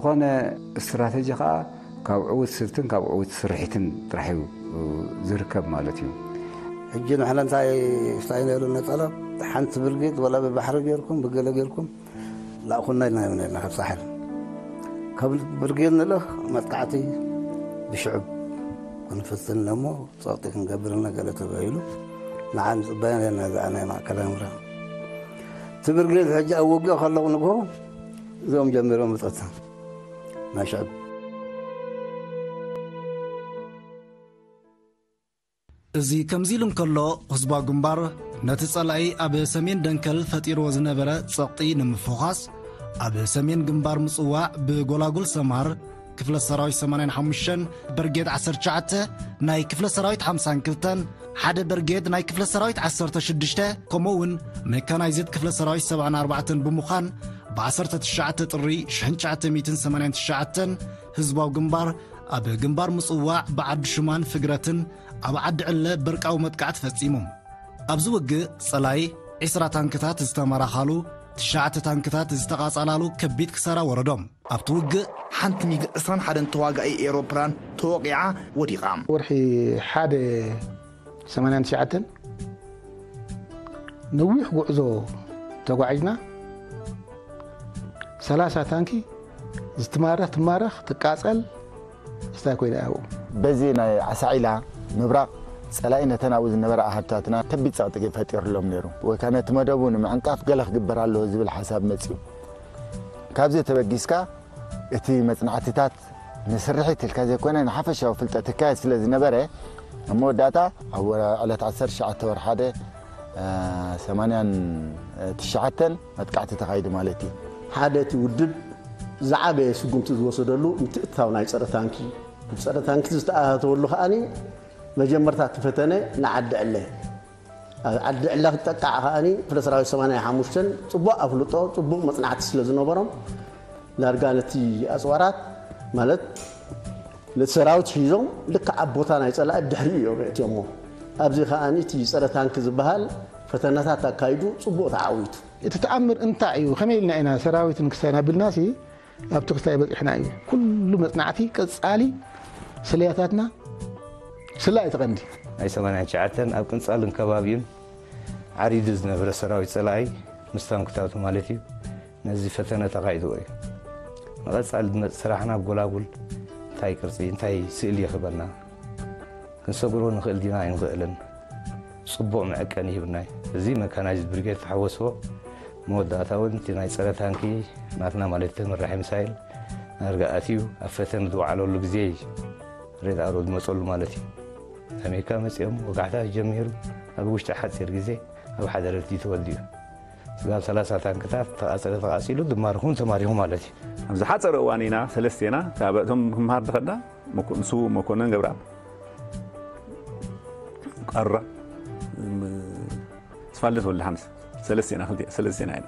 ዝኾነ ስትራተጂ ከዓ ካብ ዕዉት ስልትን ካብ ዕዉት ስርሒትን ጥራሕ እዩ ዝርከብ ማለት እዩ። ሕጂ ንሕና እንታይ ስታይ ነሉ ነፀሎ ሓንቲ ብርጌድ ወላ ብባሕሪ ጌርኩም ብገለ ጌርኩም ላእኹና ኢልና ኢና ካብ ሳሕል ካብ ብርጌድ ንልእኽ መጥቃዕቲ ብሽዑብ ክንፍትን እሞ ፀቕጢ ክንገብር ኢና ገለ ተባሂሉ ንዓ ንፅበያ ነና እዛ ናይ ማእከላዊ ምብራቕ እቲ ብርጌድ ሕጂ ኣብ ውግእ ከለዉ ንግሆ እዚኦም ጀሚሮም ብፀታ ናይ ሽዕብ እዚ ከምዚ ኢሉ እንከሎ ህዝባዊ ግንባር ነቲ ጸላኢ ኣብ ሰሜን ደንከል ፈጢርዎ ዝነበረ ጸቕጢ ንምፍዃስ ኣብ ሰሜን ግንባር ምጽዋዕ ብጎላጉል ሰምሃር ክፍለ ሰራዊት ሰማንያን ሓሙሽተን ብርጌድ ዓሰርተ ትሽዓተ ናይ ክፍለ ሰራዊት ሓምሳን ክልተን ሓደ ብርጌድ ናይ ክፍለ ሰራዊት ዓሰርተ ሽዱሽተ ከምኡ እውን ሜካናይዝድ ክፍለ ሰራዊት ሰብዓን ኣርባዕተን ብምዃን ብ ዓሰርተ ትሽዓተ ጥሪ ሽሕን ትሽዓተ ሚእትን ሰማንያን ትሽዓተን ህዝባዊ ግንባር ኣብ ግንባር ምጽዋዕ ብዓዲ ሹማን ፍግረትን ኣብ ዓዲ ዕለ በርቃዊ መጥቃዕቲ ፈጺሞም። ኣብዚ ውግእ ጸላኢ ዒስራ ታንክታት ዝተመራኻሉ፣ ትሽዓተ ታንክታት ዝተቓጸላሉ ከቢድ ክሳራ ወረዶም። ኣብቲ ውግእ ሓንቲ ሚግ ዕስራን ሓደን ተዋጋኢ ኤሮፕላን ተወቒዓ ወዲቓ። ወርሒ ሓደ ሰማንያን ትሽዓተን ነዊሕ ጉዕዞ ተጓዒዝና ሰላሳ ታንኪ ዝትማረኽ ትማረኽ ትቃጸል ስታይ ኮይና ያው በዚ ናይ ዓሳዒላ ምብራቕ ጸላኢ ነተን ኣብኡ ዝነበራ ኣሃዱታትና ከቢድ ጸቕጢ ፈጢሩሎም ነይሩ። ወይ ከዓ ነቲ መደቡ ንምዕንቃፍ ገለ ክግበር ኣለዎ ዝብል ሓሳብ መጺኡ። ካብዚ ተበጊስካ እቲ መጽናዕትታት ንስርሒት ኢልካ ዘይኮነ ንሓፈሻዊ ፍልጠት ክካየድ ስለ ዝነበረ ኣብ መወዳእታ ኣብ ዕለት ዓሰርተ ትሽዓተ ወርሒ ሓደ ሰማንያን ትሽዓተን መጥቃዕቲ ተኻይዱ ማለት እዩ። ሓደ እቲ ውድብ ዝዓበየ ስጉምቲ ዝወሰደሉ ምትእትታው ናይ ጸረ ታንኪ፣ ብጸረ ታንኪ ዝተኣታተወሉ ከኣኒ መጀመርታ እቲ ፈተነ ንዓዲ ዕለ። ኣብ ዓዲ ዕለ ክጠቃዕ ከኣኒ ክፍለ ሰራዊት ሰማንያ ሓሙሽተን ጽቡቕ ኣፍልጦ፣ ጽቡቕ መጽናዕቲ ስለ ዝነበሮም ዳርጋ ነቲ ኣጽዋራት ማለት ነቲ ሰራዊት ሒዞም ልክዕ ኣብ ቦታ ናይ ጸላኢ ድሕሪኡ እዮም የእትዮሞ። ኣብዚ ከኣኒ እቲ ጸረ ታንኪ ዝበሃል ፈተነታት ኣካይዱ ጽቡቕ ተዓዊቱ። እቲ ተኣምር እንታይ እዩ? ከመይ ኢልና ኢና ሰራዊት ንክስታይ ናብልና ሲ ኣብቲ ክስታይ በፂሕና እዩ። ኩሉ መፅናዕቲ ቀፃሊ ስለያታትና ስላ እዩ ተቐንዲ። ናይ ሰማንያን ትሽዓተን ኣብ ቅንፃልን ከባቢኡን ዓሪዱ ዝነበረ ሰራዊት ፀላኢ ምስ ታንክታቱ ማለት እዩ ነዚ ፈተነ ተኻይድዎ እዩ። ንቐፃሊ ዝመፅእ ስራሕና ኣብ ጎላጉል እንታይ ቅርፂ እንታይ ስእሊ ይኽበና ክንሰግሮ ንኽእል ዲና ኣይንኽእልን። ጽቡቕ መዐቀኒ ሂብናይ። እዚ መካናይዝድ ብሪጌድ ተሓወስዎ መወዳእታ እውን እቲ ናይ ጸረ ታንኪ ናትና ማለት ተመራሒ ሚሳይል ናርጋ ኣትዩ ኣብ ፈተነ ዝወዓለሉ ግዜ እዩ ሬድ ኣሮ ዝመጸሉ ማለት እዩ። ኣሜሪካ መጺኦም ወጋሕታ ጀሚሩ ኣብ ውሽጢ ሓጺር ግዜ ኣብ ሓደ ረድዲ ተወዲኡ። ስጋብ ሰላሳ ታንክታት ተቓጸለ ተቓጺሉ ዝማርኹን ተማሪኹ ማለት እዩ። ኣብ ዝሓጸረ እዋን ኢና ሰለስቴና ካብ እቶም ክምሃር ዝኸድና ንስዉእ መኮነን ገብረኣብ ቃራ ስፋልደት ወልደሃንስ ሰለስቴና ክልተ ሰለስቴና ኢና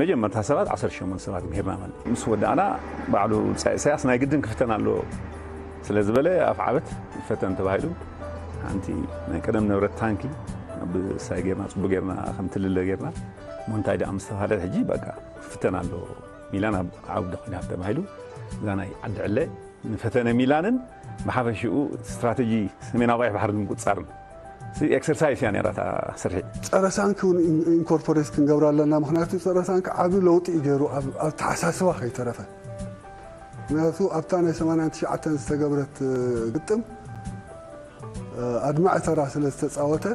መጀመርታ ሰባት ዓሰርተ ሸሞንተ ሰባት ምሂርና ማለት ምስ ወዳእና ባዕሉ ብጻይ ኢሳያስ ናይ ግድን ክፍተን ኣለዎ ስለ ዝበለ ኣፍ ዓበት ይፈተን ተባሂሉ ሓንቲ ናይ ቀደም ንብረት ታንኪ ብሳይ ጌርና ጽቡቅ ጌርና ከም ትልለ ጌርና እሞ እንታይ ደኣ ምስ ተባሃለት ሕጂ በቃ ክፍተን ኣለዎ ሚላን ኣብ ዓውዲ ኩናት ተባሂሉ እዛ ናይ ዓዲ ዕለ ንፈተነ ሚላንን ብሓፈሽኡ ስትራተጂ ሰሜናዊ ቀይሕ ባሕሪ ንምቁፅፃርን ኤክሰርሳይስ እያ ነራ እታ ስርሒት። ፀረ ሳንኪ እውን ኢንኮርፖሬት ክንገብራ ኣለና። ምክንያቱ ፀረ ሳንኪ ዓብዪ ለውጢ እዩ ገይሩ ኣብ ተሓሳስባ ከይተረፈ። ምክንያቱ ኣብታ ናይ ሰማንያን ትሽዓተን ዝተገብረት ግጥም ኣድማዒ ተራ ስለ ዝተፃወተ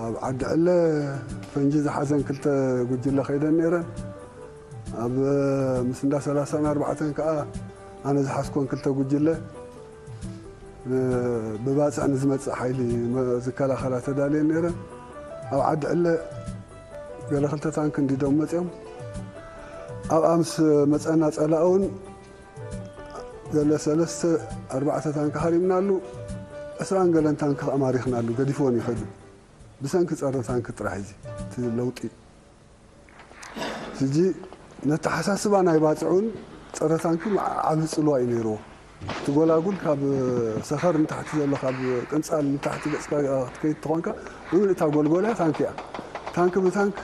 ኣብ ዓዲ ዕለ ፈንጂ ዝሓዘን ክልተ ጉጅለ ከይደን ነይረን። ኣብ ምስ እንዳ ሰላሳን ኣርባዕተን ከዓ ኣነ ዝሓዝኮን ክልተ ጉጅለ ብባፅዕ ንዝመፅእ ሓይሊ ዝከላኸላ ተዳልየን ነይረን። ኣብ ዓዲ ዕለ ገለ ክልተ ታንክ እንዲዶም መፅኦም ኣብኣ ምስ መፀና ፀላእ እውን ገለ ሰለስተ ኣርባዕተ ታንክ ሃሪምናሉ ዕስራን ገለን ታንክ ከዓ ማሪኽናሉ ገዲፍዎን ይኸዱ ብሰንኪ ፀረ ታንክ ጥራሕ እዚ እቲ ለውጢ ሕጂ ነተሓሳስባ ናይ ባፅዑን ፀረ ታንክን ዓብዪ ፅልዋ እዩ ነይርዎ። እቲ ጎላጉል ካብ ሰኸር ንታሕቲ ዘሎ ካብ ቅንፃል ንታሕቲ ገፅካ ክትከይድ ተኾንካ ብምልእታ ጎልጎል እያ ታንክ እያ። ታንክ ብታንክ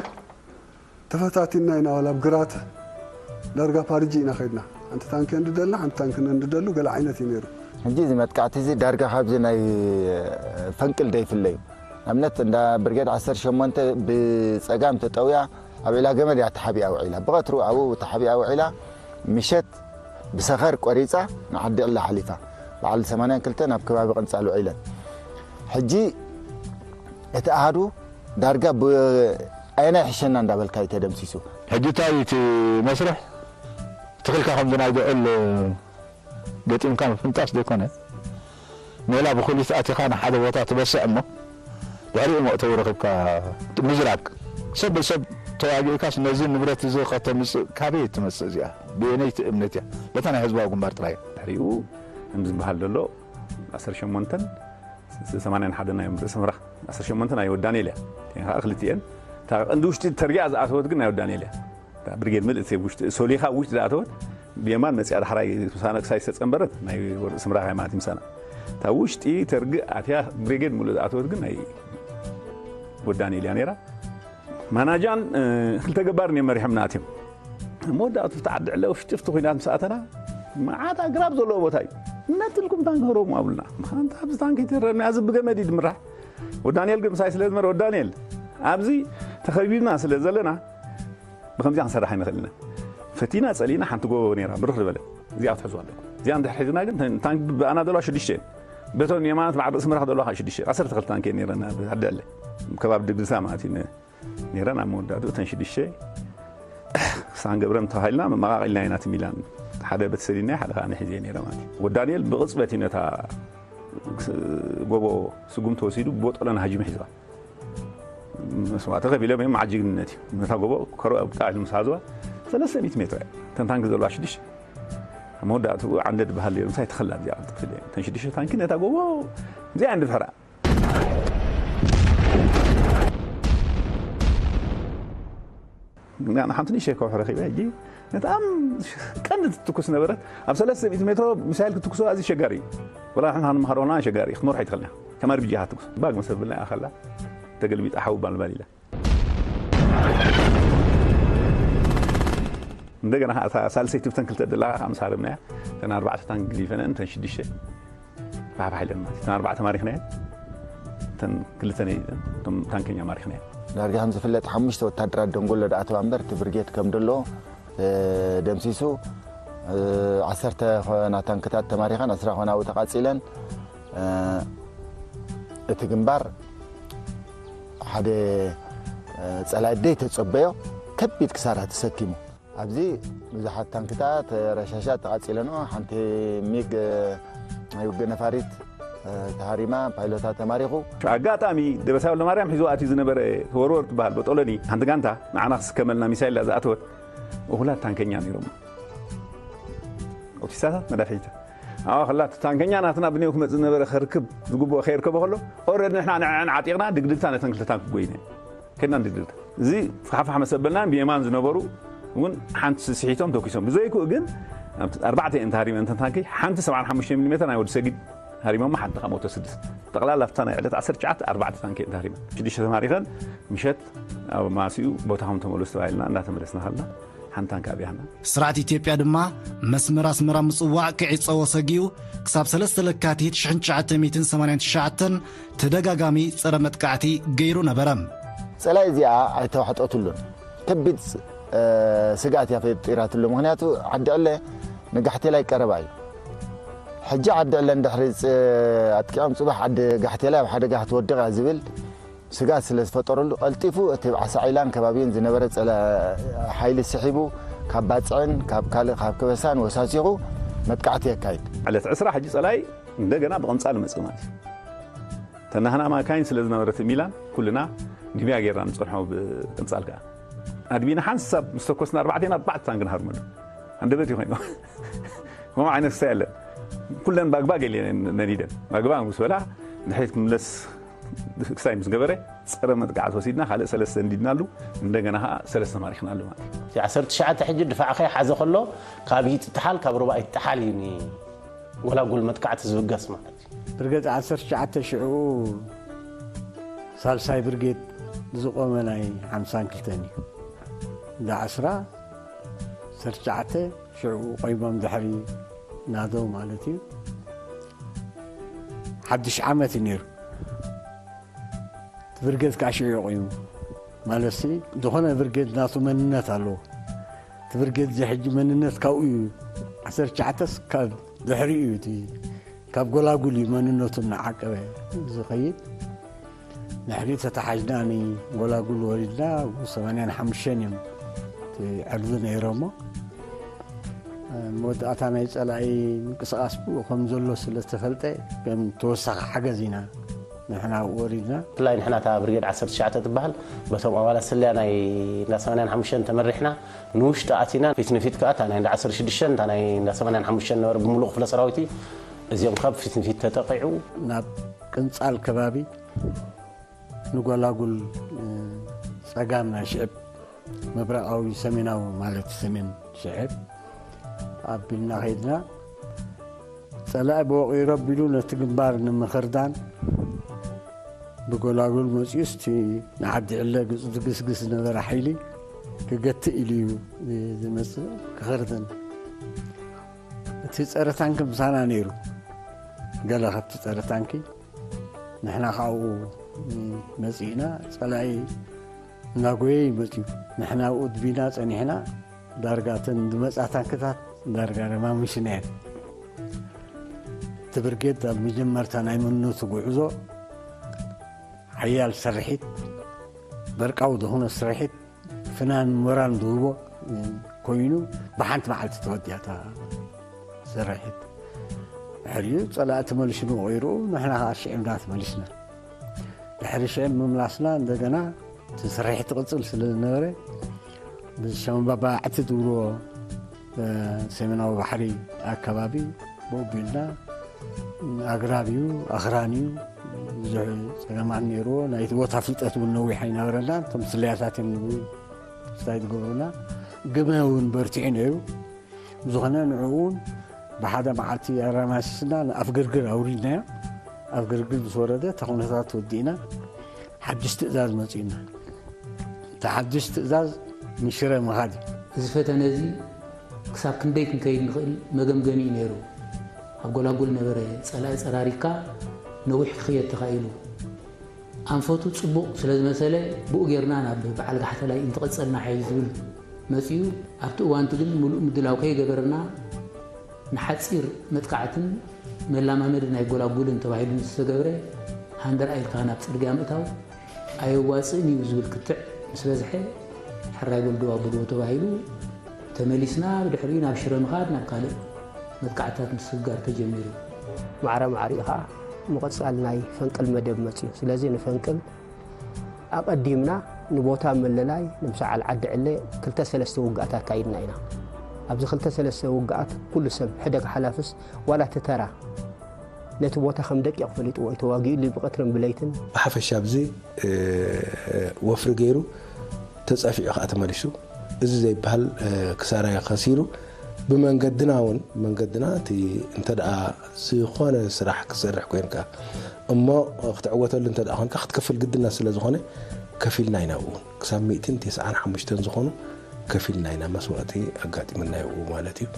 ተፈታቲና ኢና ዋላ ኣብ ግራት ዳርጋ ፓርጂ ኢና ከይድና። ሓንቲ ታንኪ እንድደልና ሓንቲ ታንኪ እንድደሉ ገለ ዓይነት እዩ ነይሩ። ሕጂ እዚ መጥቃዕቲ እዚ ዳርጋ ካብዚ ናይ ፈንቅል ደይፍለ እዩ። ኣብነት እንዳ ብርጌድ ዓሰርተ ሸሞንተ ብፀጋም ተጠውያ ኣብ ዒላ ገመድ እያ ተሓቢኣ ውዒላ። ብቐትሩ ኣብኡ ተሓቢኣ ውዒላ ምሸት ብሰኸር ቆሪፃ ንዓዲ ዕላ ሓሊፋ በዓል ሰማንያን ክልተን ኣብ ከባቢ ቅንፃል ውዒለን። ሕጂ እቲ ኣሃዱ ዳርጋ ኣየናይ ሕሸና እንዳበልካ እዩ ተደምሲሱ። ሕጂ እንታይ እቲ መስርሕ ትኽልካ ከምዚ ናይ ድዕል ገጢምካ ምፍንጣስ ዘይኮነ ሜላ ብኩሊት ኣቲኻ ንሓደ ቦታ ትበስዕ እሞ ድሕሪኡ መእተዊ ረኺብካ ምዝራግ ሰብ ሰብ ተዋጊእካስ ነዚ ንብረት እዚ ከተምፅእ ካበይ ትመፅእ እዚኣ ብየነይቲ እምነት እያ በታ ናይ ህዝባዊ ግንባር ጥራይ ድሕሪኡ ከም ዝበሃል ዘሎ ዓሰርተ ሸሞንተን ሰማንያን ሓደን ናይ ርእሲ ምራኽ ዓሰርተ ሸሞንተ ናይ ወዳኔል እያ እቲኤን ከዓ ክልቲኤን እታ ቀንዲ ውሽጢ ተርጊኣ ዝኣተወት ግን ናይ ወዳኔል እያ እታ ብርጌድ ምልእቲ ውሽጢ ሶሊኻ ውሽጢ ዝኣተወት ብየማን መፅያ ዳሕራይ ምሳና ክሳይ ዝተፀንበረት ናይ ርእሲ ምራኽ እያ ማለት ምሳና እታ ውሽጢ ተርጊ ኣትያ ብርጌድ ምሉእ ዝኣተወት ግን ናይ ወዳኔል እያ ነይራ ማናጃን ክልተ ገባርን እዮም መሪሖምና ኣትዮም መወዳእቱ ተዓዲ ዕለ ውሽጢ ፍቲ ኩናት ምስ ኣተና መዓት ኣግራብ ዘለዎ ቦታ እዩ ነትልኩም ታንክ ህረሙ ኣብሉና ምኻንታ ኣብዚ ታንክ ይትረም ኣብዚ ብገመድ እዩ ድምራሕ ወዳንኤል ግን ምሳይ ስለ ዝመረ ወዳንኤል ኣብዚ ተኸቢብና ስለ ዘለና ብከምዚ ክንሰርሕ ኣይንኽእል ኢና ፈቲና ጸሊና ሓንቲ ጎቦ ነይራ ብርኽ ዝበለ እዚኣ ትሕዙ ኣለኩም እዚኣ እንድሕር ሒዝና ግን ታንክ ብኣና ዘለዋ ሽዱሽተ እየን በቶም የማናት በዓል ርእሲ ምራሕ ዘለዋ ሽዱሽተ ዓሰርተ ክልተ ታንክ እየን ነይረና ብኣደለ ከባቢ ድግሳ ማለት እዩ ነይረን ኣብ መወዳእትኡ እተን ሽዱሽተ ሳን ገብረም ተባሂልና መመቓቒልና ኢና እቲ ሚላን ሓደ ቤት ሰሊና ሓደ ከዓ ንሒዘ ነይረ ማለት እዩ ወዳንኤል ብቕፅበት እዩ ነታ ጎቦ ስጉም ተወሲዱ ቦጠሎን ሃጂሙ ሒዝዋ መስዋዕቲ ከፊሎም እዮም መዓል ጅግንነት እዩ ነታ ጎቦ ከሮ ብጣዕ ኢሉ ምስ ሃዝዋ ሰለስተ ሚእቲ ሜትሮ እያ እተን ታንኪ ዘለዋ ሽዱሽተ ኣብ መወዳእትኡ ዓንደ ዝበሃል ነይሩ ምሳይ ተኸላ እዚኣ ክትክፍል እየ እተን ሽዱሽተ ታንኪ ነታ ጎቦ እዚኣ እንድፍሕራ ሓንቲ ንእሽተይ ከውሒ ረኺበ ሕጂ ነታም ቀንዲ ትትኩስ ነበረት ኣብ ሰለስተ ሚእቲ ሜትሮ ሚሳይል ክትኩሶ ኣዝዩ ሸጋሪ እዩ ወላ ንሕና ክንመሃሮ ከለና ሸጋሪ እዩ ክትመርሖ ይትኽእልና ከም ኣርቢጂ ኢኻ ትኩስ ባግ መሰብልና ኢኻ ከላ ተገልቢጣ ሓዊ ባልባል ኢላ እንደገና እታ ሳልሰይቲ ብተን ክልተ ደላ ምስ ሃረምናያ እተን ኣርባዕተ ታንክ ግዲፈነን እተን ሽዱሽተ ፋሕፋሕ ኢለን ማለት እተን ኣርባዕተ ማሪኽናየን እተን ክልተ ነይተን እቶም ታንከኛ ማሪኽናየን ዳርጋ ከም ዝፍለጥ ሓሙሽተ ወታደራት ደንጎሎ ደኣተዋ እምበር እቲ ብርጌድ ከም ደሎ ደምሲሱ ዓሰርተ ኮና ታንክታት ተማሪኸን ዕስራ ኮና ኣብኡ ተቓፂለን እቲ ግንባር ሓደ ፀላኢ ደይተፀበዮ ከቢድ ክሳራ ተሰኪሙ ኣብዚ ብዙሓት ታንክታት ረሻሻት ተቓፂለንኦ ሓንቲ ሚግ ናይ ውግእ ነፋሪት ተሃሪማ ፓይሎታ ተማሪኹ ኣጋጣሚ ደበሳይ ወልደማርያም ሒዙ ኣትዩ ዝነበረ ተወርወር ትበሃል በጦሎኒ ሓንቲ ጋንታ ንዓና ክስከመልና ሚሳይል እያ ዝኣተወት እኹላት ታንከኛ ነይሮም ኦቲሳታት መዳፍዒታ ኣዋ ከላ እቲ ታንከኛ ናትና ብኔው ክመፅእ ዝነበረ ከርክብ ዝግብኦ ከየርከቦ ከሎ ኦረድ ንሕና ንዕዐን ዓጢቕና ድግድልታ ነተን ክልተ ታንክ ጎይነ ከድና ንድግድልታ እዚ ፋሕፋሕ መሰበልና ብየማን ዝነበሩ እውን ሓንቲ ስሒቶም ተኪሶም ብዘይክኡ ግን ኣብቲ ኣርባዕተ እየን ተሃሪመን እተን ታንኪ ሓንቲ ሰብዓን ሓሙሽተ ሚሊ ሜተር ናይ ወዲ ሰጊድ ሃሪሞማ ሓንቲ ካብ ሞቶ ስድስት ጠቕላላ ኣብታ ናይ ዕለት ዓሰርተ ትሽዓተ ኣርባዕተ ታንኪ እየን ተሃሪመን ሽዱሽተ ተማሪኸን ምሸት ኣብ ማሲኡ ቦታኹም ተመለሱ ተባሂልና እንዳተመለስና ከልና ሓንቲ ታንኪ ኣብያና ስርዓት ኢትዮጵያ ድማ መስመር ኣስመራ ምጽዋዕ ክዕጸዎ ሰጊኡ ክሳብ ሰለስተ ለካቲት ሽሕን ትሽዓተ ሚእትን ሰማንያን ትሽዓተን ተደጋጋሚ ጸረ መጥቃዕቲ ገይሩ ነበረ። ጸላኢ እዚኣ ኣይተዋሕጠትሉን። ከቢድ ስግኣት እያ ፈጢራትሉ። ምኽንያቱ ዓዲ ዕለ ንጋሕቴላይ ቀረባ እዩ። ሕጂ ዓዲ ዕለ እንድሕሪ ኣጥቂዖም ጽባሕ ዓዲ ጋሕቴላይ ኣብ ሓደጋ ክትወድቕ እያ ዝብል ስግኣት ስለ ዝፈጠረሉ ቀልጢፉ እቲ ኣብ ዓሳዒላን ከባቢኡን ዝነበረ ሓይሊ ስሒቡ ካብ ባጽዕን ካብ ካልእ ካብ ከበሳን ወሳሲኹ መጥቃዕቲ የካይድ። ዕለት ዕስራ ሕጂ ጸላኢ እንደገና ብቐንጻል መጽእ ማለት እዩ። ተናህና ማካይን ስለ ዝነበረት ሚላን ኩልና ግብያ ጌርና ንጸንሖ ብቐንጻል ከኣ ኣድቢና ሓንሳብ ምስ ተኮስና ኣርባዕቴና ኣርባዕተ ታንክ ንሃርመሉ። ኣንደበት እዩ ኮይኑ ከምኡ ዓይነት ክሳይ ኣለን ኩለን ባግባግ የለን ነዲደን ባግባግ ምስ በላ ድሕሪት ክምለስ ክሳይ ምስ ገበረ ፀረ መጥቃዕቲ ወሲድና ካልእ ሰለስተ እንዲድናሉ እንደገና ከዓ ሰለስተ ማሪኽናሉ ማለት እዩ። ዓሰርተ ትሽዓተ ሕጂ ድፋዕ ከይሓዘ ከሎ ካብ ይጥጥሓል ካብ ሩባ ይጥሓል እዩ ጎላጉል መጥቃዕቲ ዝብገስ ማለት እዩ። ብርገድ ዓሰርተ ትሽዓተ ሽዑ ሳልሳይ ብርጌድ ዝቆመ ናይ ሓምሳን ክልተን እዩ እንዳ ዓስራ ዓሰርተ ትሽዓተ ሽዑ ቆይሞም ድሕሪ ናደው ማለት እዩ። ሓድሽ ዓመት እዩ ነይሩ። እቲ ብርጌድ ከዓ ሽዑ እዩ ቆይሙ። ማለትሲ፣ ዝኾነ ብርጌድ ናቱ መንነት ኣለዎ። እቲ ብርጌድ እዚ ሕጂ መንነት ካብኡ እዩ። ዓሰርተ ትሽዓተስ ካብ ድሕሪኡ እዩ እቲ ካብ ጎላጉል እዩ መንነቱ እናዓቀበ ዝኸይድ። ንሕሪ ተተሓዥና ንጎላጉል ወሪድና፣ ሰማንያን ሓሙሽተን እዮም እቲ ዕርዲ ነይሮሞ። መወዳእታ ናይ ጸላኢ ምንቅስቓስ ብኡ ከም ዘሎ ስለ ዝተፈልጠ፣ ከም ተወሳኺ ሓገዝ ኢና ንሕና ኣብኡ ወሪድና። ብፍላይ ንሕና እታ ብርጌድ ዓሰርተ ትሽዓተ ትበሃል፣ በቶም ኣባላት ስለያ ናይ እንዳ ሰማንያን ሓሙሽተን ተመሪሕና ንውሽጢ ኣቲና፣ ፊት ንፊት ከኣ እታ ናይ እንዳ ዓሰርተ ሽዱሽተን፣ እታ ናይ እንዳ ሰማንያን ሓሙሽተን ነበረ ብምሉእ ክፍለ ሰራዊት እዩ። እዚኦም ካብ ፊት ንፊት ተጠቒዑ ናብ ቅንጻል ከባቢ ንጎላጉል፣ እ፣ ጸጋም ናይ ሽዕብ፣ ምብራቓዊ ሰሜናዊ ማለት ሰሜን ሽዕብ ኣቢልና ኸይድና። ጸላኢ ብወቒሩ ኣቢሉ ነቲ ግንባር ንምኽርዳን ብጎላጉል መጺኡስ እቲ ንዓዲ ዕለ ግጽ-፣ ዝግስግስ ዝነበረ ሓይሊ ክገትእ ኢሉ እዩ ዝመጽእ ክኸርደን። እቲ ጸረ ታንኪ ምሳና ነይሩ። ገለ ካብቲ ጸረ ታንኪ ንሕና ካብኡ መጺእና፣ ጸላኢ እናጎየ እዩ መጺኡ። ንሕና ኣብኡ ድቢና ጸኒሕና፣ ዳርጋ እተን ዝመጻ ታንክታት ዳርጋ ረማሚሽና እየን። እቲ ብርጌድ ኣብ መጀመርታ ናይ መንነቱ ጉዕዞ ሓያል ስርሒት፣ በርቃዊ ዝኾነ ስርሒት፣ ፍናን ሞራን ዝህቦ ኮይኑ፣ ብሓንቲ መዓልቲ ተወዲኣታ ስርሒት። ድሕሪኡ ጸላኢ ተመሊሱ ንቑይርኡ፣ ንሕና ኸዓ ሽዕብና ተመሊስና። ድሕሪ ሽዕብ ምምላስና እንደገና እቲ ስርሒት ትቕጽል ስለ ዝነበረ፣ ብሸምባባዕቲ ዝብልዎ፣ እ፣ ሰሜናዊ ባሕሪ ኣከባቢ ብኡ ኣቢልና፣ ኣግራብ እዩ፣ ኣኽራን እዩ፣ ብዙሕ ጸገማት ነይርዎ። ናይቲ ቦታ ፍልጠት እውን ነዊሕ ኣይነበረናን። እቶም ስለያታት እዮም ንብሉ ስታይ ዝገብሩና። ግመ እውን በርቲዑ ነይሩ። ብዝኾነ ንዕኡ እውን ብሓደ መዓልቲ ኣረማሲስና ንኣፍ ግርግር ኣውሪድናዮ። ኣብ ግርግር ምስ ወረደ፣ እታ ኩነታት ወዲእና፣ ሓድሽ ትእዛዝ መጺኡና። እቲ ሓድሽ ትእዛዝ ንሽረ ምኻድ እዩ። እዚ ፈተነ እዚ ክሳብ ክንደይ ክንከይድ ንኽእል መገምገሚ እዩ ነይሩ። ኣብ ጎላጉል ነበረ ጸላኢ ጸራሪግካ ነዊሕ ክኽየድ ተኻኢሉ። ኣንፈቱ ጽቡቕ ስለ ዝመሰለ ብኡ ጌርና ናብ በዓል ጋሕተላይ እንተቐጸልና ሓይል ዝብል መጺኡ። ኣብቲ እዋንቲ ግን ምሉእ ምድላው ከይገበርና ንሓጺር መጥቃዕትን መላማመዲ ናይ ጎላጉልን ተባሂሉ ዝተገብረ ሃንደር ኣኢልካ ናብ ጽርግያ ምእታው ኣየዋጽእን እዩ ዝብል ክትዕ ምስ በዝሐ፣ ሕራይ በል ደው ኣብልዎ ተባሂሉ ተመሊስና። ብድሕሪኡ ናብ ሽረ ምኻድ፣ ናብ ካልእ መጥቃዕትታት ምስግጋር ተጀሚሩ። ማዕረ ማዕሪኡ ኸዓ ምቕጻል ናይ ፈንቅል መደብ መጽዩ። ስለዚ ንፈንቅል ኣቐዲምና ንቦታ ምልላይ ንምስዓል ዓዲ ዕለ ክልተ ሰለስተ ውግኣት ኣካይድና ኢና። ኣብዚ ክልተ ሰለስተ ውግኣት ኩሉ ሰብ ሕደግ ሓላፍስ ዋላ እቲ ተራ ነቲ ቦታ ከም ደቂቕ ፈሊጥዎ እዩ ተዋጊኡሉ ብቐትርን ብለይትን። ብሓፈሻ ኣብዚ፣ እ፣ ወፍሪ ገይሩ ተጸፊዑ ከኣ ተመሊሱ። እዚ ዘይበሃል፣ እ፣ ክሳራ ከሲሩ። ብመንገድና እውን፣ መንገድና እቲ እንተ ደኣ ዝኾነ ስራሕ ክትሰርሕ ኮይንካ እሞ ክትዕወተሉ እንተ ደኣ ኮንካ ክትከፍል ግድና ስለ ዝኾነ ከፊልና ኢና። እውን ክሳብ ሚእትን ተስዓን ሓሙሽተን ዝኾኑ ከፊልና ኢና። መስዋእቲ ኣጋጢምና እዩ ማለት እዩ።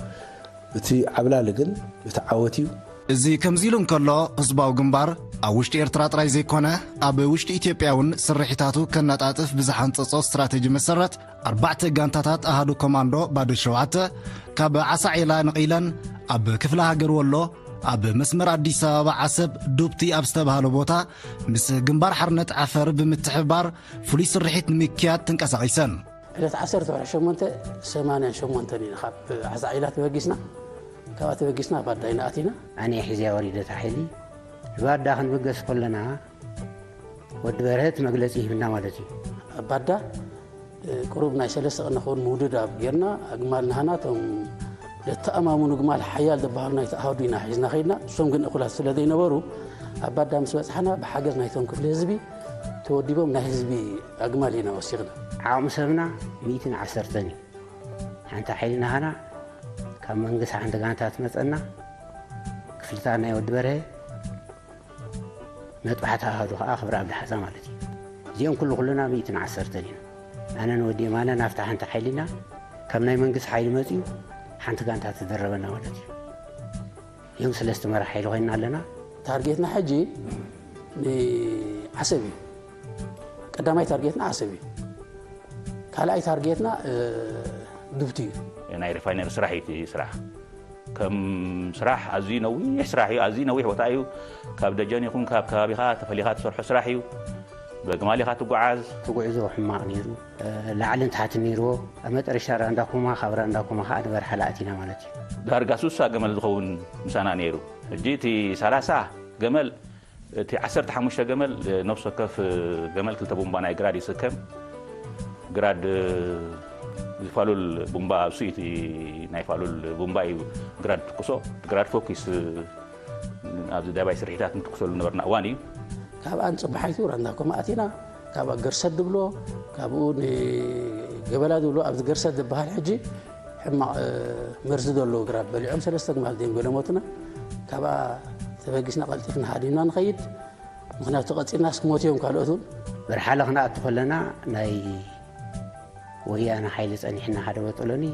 እቲ ዓብላሊ ግን እቲ ዓወት እዩ። እዚ ከምዚ ኢሉ እንከሎ፣ ህዝባዊ ግንባር ኣብ ውሽጢ ኤርትራ ጥራይ ዘይኮነ፣ ኣብ ውሽጢ ኢትዮጵያ እውን ስርሒታቱ ከነጣጥፍ ብዝሓንጸጾ ስትራተጂ መሰረት፣ ኣርባዕተ ጋንታታት ኣሃዱ ኮማንዶ ባዶ ሸውዓተ ካብ ዓሳዒላ ነቒለን፣ ኣብ ክፍለ ሃገር ወሎ፣ ኣብ መስመር ኣዲስ ኣበባ ዓሰብ ዱብቲ ኣብ ዝተባህለ ቦታ፣ ምስ ግንባር ሓርነት ዓፈር ብምትሕብባር ፍሉይ ስርሒት ንምክያድ ተንቀሳቒሰን። ዕለት ዓሰርተ ወርሒ ሸሞንተ ሰማንያን ሸሞንተን ኢና ካብ ዓሳዒላ ተበጊስና። ካብኣ ተበጊስና ባዳ ኢና ኣቲና። ኣነ ሒዝያ ወሪደ እታ ሓይሊ። ንባዳ ክንብገስ ከለና፣ ወዲ በርሀ እቲ መግለጺ ሂብና ማለት እዩ። ኣብ ባዳ፣ እ፣ ቁሩብ ናይ ሰለስተ ቀን ንኸውን ምውድዳብ ጌርና፣ ኣግማል ናህና፣ እቶም ዘተኣማምኑ ግማል ሓያል ዝበሃሉ ናይቲ ኣሃዱ ኢና ሒዝና ከይድና። እሶም ግን እኹላት ስለ ዘይነበሩ፣ ኣብ ባዳ ምስ በጽሓና፣ ብሓገዝ ናይቶም ክፍሊ ህዝቢ ተወዲቦም ናይ ህዝቢ ኣግማል ኢና ወሲኽና። ዓቕሚ ሰብና ሚእትን ዓሰርተን እዩ። ሓንቲ ሓይሊ ናህና ካብ መንግስቲ ሓንቲ ጋንታ ትመጸና፣ ክፍልታት ናይ ወዲ በርሀ፣ መጥባሕቲ ኣሃዱ ኸዓ ክብሪ ኣብ ደሓፃ ማለት እዩ። እዚኦም ኩሉ ኩልና ሚእትን ዓሰርተን ኢና። ኣነን ወዲ የማነ ናብታ ሓንቲ ሓይሊና ካብ ናይ መንግስቲ ሓይሊ መፅዩ ሓንቲ ጋንታ ተደረበና ማለት እዩ። እዮም ሰለስተ መራሕ ሓይሊ ኮይና ኣለና። ታርጌትና ሕጂ ንዓሰብ እዩ። ቀዳማይ ታርጌትና ዓሰብ እዩ። ካልኣይ ታርጌትና ዱብቲ እዩ። ናይ ሪፋይነሪ ስራሕ እዩ እቲ ስራሕ። ከም ስራሕ ኣዝዩ ነዊሕ ስራሕ እዩ። ኣዝዩ ነዊሕ ቦታ እዩ። ካብ ደጀን ይኹን ካብ ከባቢኻ ተፈሊኻ ትሰርሖ ስራሕ እዩ። በግማል ኢኻ ትጓዓዝ። እቲ ጉዕዞ ሕማቕ ነይሩ። ላዕልን ታሕትን ነይርዎ። ኣብ መጠረሽታ ራንዳኮማ፣ ካብ ራንዳኮማ ከዓ ንበርሓ ኣቲና ማለት እዩ። ዳርጋ ሱሳ ገመል ዝኸውን ምሳና ነይሩ። ሕጂ እቲ ሰላሳ ገመል፣ እቲ ዓሰርተ ሓሙሽተ ገመል፣ ነፍሲ ወከፍ ገመል ክልተ ቡምባ ናይ ግራድ ይስከም። ግራድ ዝፋሉል ቡምባ ኣብ ስኢቲ ናይ ፋሉል ቡምባ እዩ። ግራድ ትኩሶ፣ ግራድ ፎኪስ ኣብዚ ዳባይ ስርሒታት ንትኩሰሉ ነበርና እዋን እዩ። ካብኣ ንፅባሓይቱ ራንዳኮማ ኣቲና፣ ካብኣ ገርሰት ድብሎ፣ ካብኡ ንገበላ ድብሎ። ኣብዚ ገርሰት ዝበሃል ሕጂ ሕማቕ መርዚ ዘለዎ ግራብ በሊዖም ሰለስተ ግማል ድዮም ገለ ሞትና። ካብኣ ተበጊስና ቀልጢፍና ሃዲምና ንኸይድ። ምኽንያቱ ቀፂልናስ ክሞት እዮም ካልኦት እውን። በርሓለ ክንኣቱ ከለና ናይ ወያነ ሓይሊ ጸኒሕና ሓደ በጦሎኒ።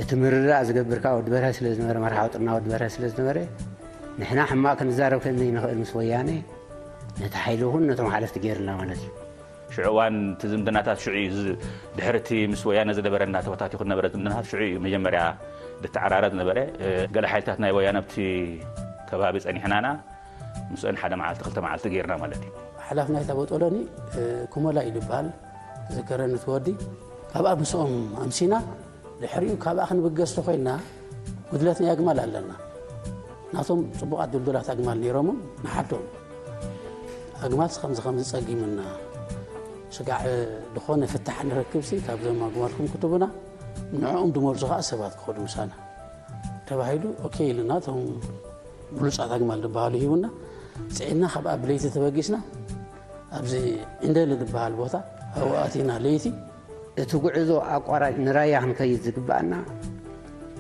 እቲ ምርዳእ ዝገብር ከዓ ወዲ በርሀ ስለ ዝነበረ፣ መርሓዊ ጥና ወዲ በርሀ ስለ ዝነበረ፣ ንሕና ሕማቕ ክንዛረብ ከም ዘይንኽእል ምስ ወያነ፣ ነቲ ሓይሊ ይኹን ነቶም ሓለፍቲ ገይርና ማለት እዩ። ሽዑ እዋን እቲ ዝምድናታት ሽዑ እዩ ዝ-፣ ድሕሪ እቲ ምስ ወያነ ዝነበረና ተበታቲኹ ዝነበረ ዝምድናታት ሽዑ እዩ መጀመርያ ዝተዓራረ ዝነበረ። ገለ ሓይልታት ናይ ወያነ ኣብቲ ከባቢ ጸኒሕናና ምስአን ሓደ መዓልቲ ክልተ መዓልቲ ገይርና ማለት እዩ። ሓላፍ ናይታ ቦጦሎኒ ኩመላ እዩ ዝበሃል። ዝከረኒ እቲ ወዲ ካብኣ ምስኦም ኣምሲና። ድሕሪኡ ካብኣ ክንብገስ ተኮይና ጉድለት ናይ ኣግማል ኣለና። ናቶም ጽቡቓት ድልዱላት ኣግማል ነይሮምን ንሓቶም ኣግማል ከምዚ ከምዚ ጸጊምና፣ ስጋዕ ዝኾነ ፍታሕ ንረክብሲ ካብዞም ኣግማልኩም ክትቡና፣ ንዕኦም ድመልሱ ከዓ ሰባት ክኸዱ ምሳና ተባሂሉ። ኦኬ ኢልና እቶም ብሉጻት ኣግማል ዝበሃሉ ሂቡና። ጽዒና ካብኣ ብለይቲ ተበጊስና ኣብዚ ዕንደሊ ዝበሃል ቦታ ኣብኡ ኣቲና ለይቲ። እቲ ጉዕዞ ኣቋራጭ ንራያ ክንከይድ ዝግባኣና